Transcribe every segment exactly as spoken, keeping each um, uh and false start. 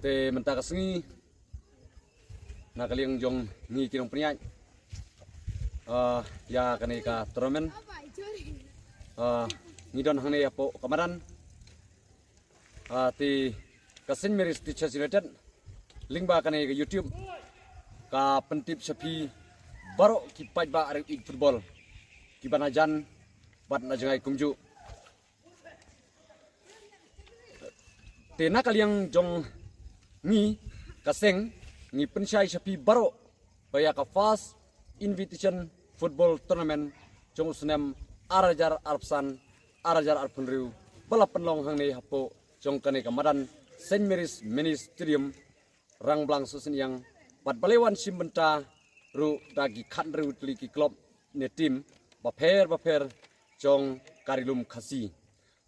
Te mynta ka sngi na ka liang jong ngi ki nongpynïaid, ah, ïa kane ka tournament, ah, ngi don hangne hapoh ka madan, ah, te ka Saint Mary's Teachers United lyngba kane ka YouTube ka pyntip sha phi baroh ki paidbah riewieid football kiba na jan bad na jngai kumjuh. Te na ka liang jong ngi ka seng, ngi pynshai sha phi baroh ba ïa ka first invitation football tournament jong u snem ar hajar arphew san, ar hajar arphew hynriew ba la pynlong hangne hapoh jong kane ka madan Saint Mary's Mini Stadium, Rangblang Sohsynïang, bad ba la wan shim bynta ruh da ki khathynriew tylli ki club ne team bapher bapher jong ka Ri Lum Khasi,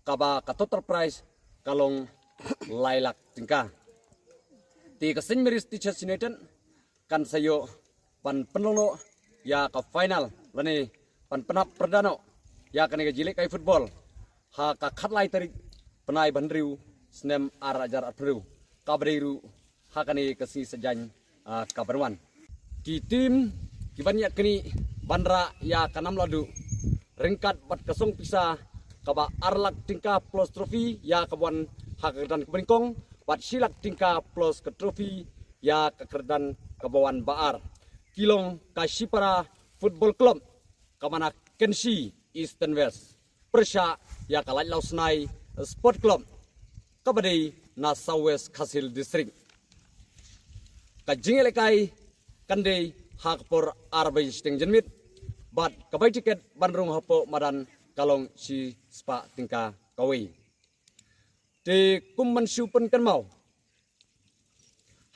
kaba ka total prize ka long lai lak tyngka. Te ka Saint Mary's Teachers United kan sa ïoh ban pynlong noh ïa ka final lane ban pynhap pyrda noh ïa kane ka jingïalehkai football ha ka khatlai tarik bnai ba hynriew snem ar hajar arphew hynriew, kaba dei ruh ha kane ka sngi Saitjaiñ, ah, ka ban wan. Ki team ki ban ïa kane ban rah ïa ka nam lahduh ryngkat bad ka song pisa kaba ar lak tyngka plus trophy ïa kaba wan ha ka kyrdan kaba nyngkong, bad shi lak tyngka plus ka trophy ïa ka kyrdan kaba wan ba ar, ki long ka Shipara Football Club, kaba na Kynshi Eastern West, pyrshah ïa ka Laitlaw Snai Sport Club, kaba dei na South West Khasi Hills District. Ka jingïalehkai kan dei ha ka por ar baje shiteng janmiet, bad ka bai tiket ban rung hapoh madan ka long shispah tyngka kawei. Te kum ban shu pynkynmaw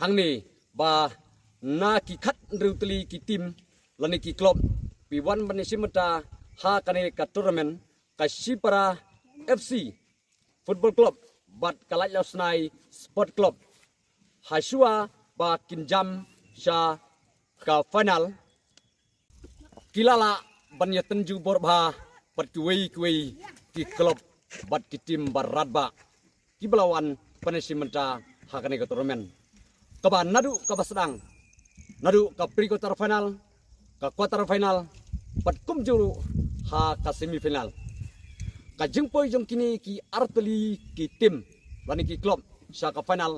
hangne ba na ki khathynriew tylli ki team lane ki club ba wan ban ïashim bynta ha kane ka tournament, ka Shipara F C Football Club bad ka Laitlaw Snai Sport Club, ha shuwa ba kin jam sha ka final, ki la lah ban ïatynjuh bor bha bad kiwei kiwei ki club bad ki team ba radbah kiba la wan ban ïashim bynta ha kane ka tournament, kaba naduh kaba sdang, naduh ka pre quarter final, ka quarter final, bad kumjuh ruh ha ka semi final. Ka jingpoi jong kine ki artylli ki team lane ki club sha ka final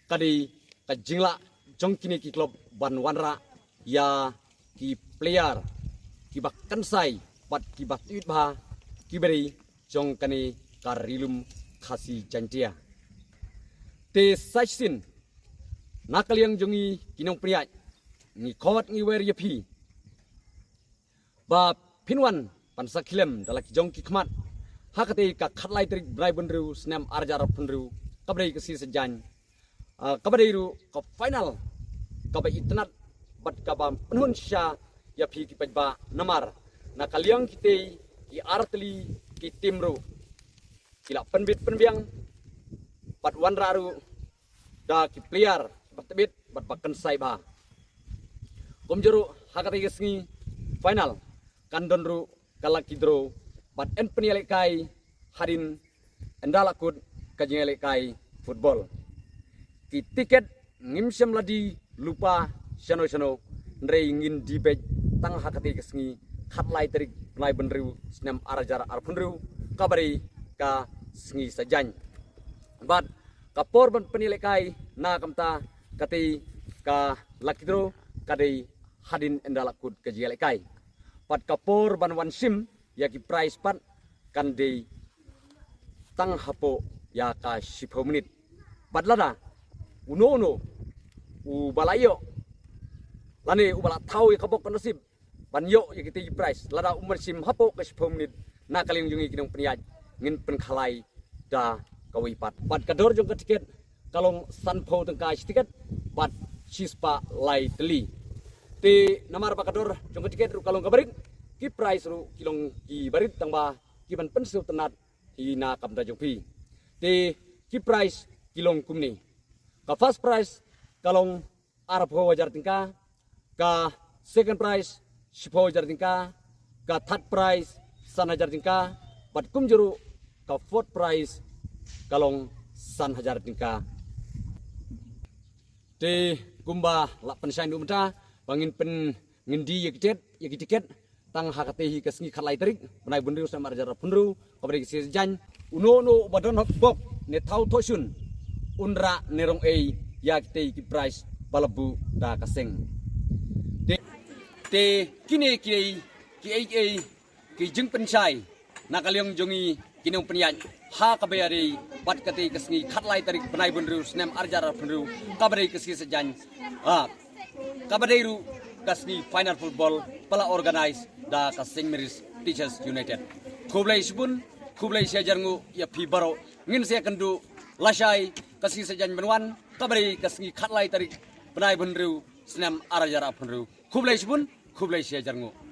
ka dei ka jinglah jong kine ki club ban wanrah ïa ki player kiba kynsai bad kiba tied bha, kiba dei jong kane ka Ri Lum Khasi Jaiñtia. Te sa shisien na ka liang jong ngi ki nongpynïaid, ngi khot ngi wer ïa phi ba phin wan ban sa khlem da la ki jong ki khmat ha katei ka khatlai tarik bnai ba hynriew snem ar hajar arphew hynriew, kaba dei ka sngi Saitjaiñ, ah, kaba dei ruh ka final kaba itynnad bad kaba pynhun shisha ïa phi ki paidbah, namar na ka liang kitei ki artylli ki team ruh ki la pynbit pynbiang bad wanrah ruh da ki player ba tbit bad ba kynsai bha. Kumjuh ruh ha katei ka sngi final kan don ruh ka lucky draw bad yn pynïalehkai hadien ynda la kut ka jingïalehkai football. Ki tiket ngim shym la die lypa shano shano, hynrei ngin die beit tang ha katei ka sngi khatlai tarik bnai ba hynriew snem ar hajar arphew hynriew, kaba dei ka sngi Saitjaiñ. Bad ka por ban pynïalehkai na ka bynta katei ka lucky draw ka dei hadien ynda la kut ka jingïalehkai. Bad ka por ban wan shim ïa ki prize pat kan dei tang hapoh ïa ka shiphew minit. Bad lada uno uno uba la ïoh lane uba la thaw ïa ka bok ka nasib ban ïoh ïa kitei ki prize, lada um ban shim hapoh ka shiphew minit, na ka liang jong ngi ki nongpynïaid ngin pynkhalai da kawei pat. Bad ka dor jong ka tiket ka long sanphew tyngka shi tiket bad shispah lai tylli. Te namar ba ka dor jong ka tiket ruh ka long kaba rit, ki prize ruh ki long kiba rit tang ba ki ban pynsngewtynnad hi na ka bynta jong phi. Te ki prize ki long kumne: ka first prize ka long arphew hajar tyngka, ka second prize shiphew hajar tyngka, ka third prize san hajar tyngka, bad kumjuh ruh ka fourth prize ka long san hajar tyngka. Te kumba la pynshai mynta ba ngin pyn ngin die ïa ki tiket, ïa ki tiket tang ha kata hi ka sngi khatlai tarik bnai bynriew snem arhajar arphew hynriew, kaba dei ka sngi Saitjaiñ. Uno uno uba don hok bok ne thaw thoh shun un rah ne rong ei ïa kita ki prize ba la buh da ka seng. Te, te kine ki dei ki ei ei ki jingpynshai na ka liang jong ngi ki nongpynïaid ha kaba ïadei bad kata ka sngi khatlai tarik bnai bynriew snem arhajar arphew hynriew, kaba dei ka sngi Saitjaiñ. Ah, kaba dei ruh ka sngi final football ba la organize da ka Saint Mary's Teachers United. Khublei shibun, khublei shihajar nguh ïa phi baroh. Ngin sa ïakynduh lashai ka sngi Saitjaiñ ban wan, kaba dei ka sngi khatlai tarik bnai bynriew snem arhajar arphew hynriew. Khublei shibun, khublei shihajar nguh.